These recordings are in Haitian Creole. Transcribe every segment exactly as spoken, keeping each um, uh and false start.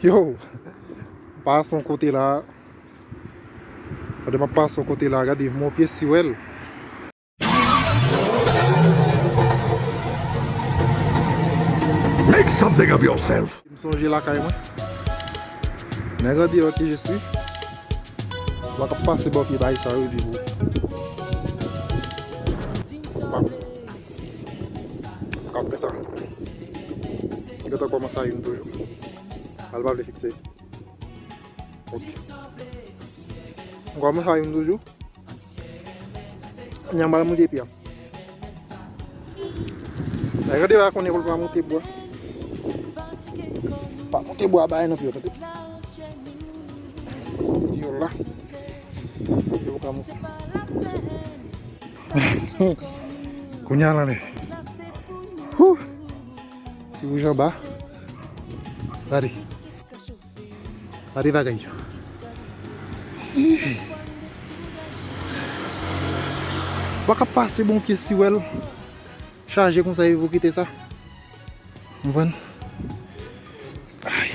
Yo, pase yon kote la. Pandan m ap pase yon kote la, gade, m wè yon pye siwèl. Make something of yourself. M sonje lakay mwen. Nèg an deyò ki je suis. Mwen k ap pase bò pye bay sa yo epi pou. Bam. K ap gentan. Gentan kòmanse a youn toujou. Al pa vle fikse. Ok. M kòmanse a youn toujou. Nyan mal moute pye a. Nèg an deyò a konnen pou l pa moute bwa. Pa moute bwa bay nan pye w, tande. Yo la. Yo ka moute. Kounye a l anlè. Hou! Ti wouj anba. Gade. Gade bagay yo. Ih. Ou pa ka pase bon pye siwèl chaje konsa epi pou kite sa. Konprann? Ay.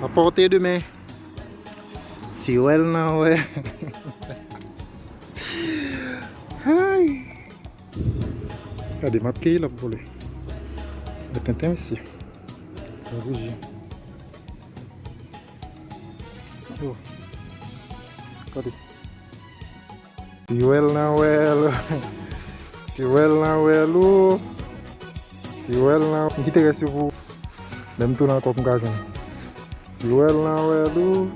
Apòte demen. Siwèl nan wè. Ay. Gade, m ap keyi l ap vole. Lè tenten, mesye. Nan bouji. Yo. Gade. Siwèl nan wèl. Siwèl nan wèl ou. Siwèl nan. M kite rès yo pou lè m tounen ankò pou m ka jwenn. Siwèl nan wèl ou.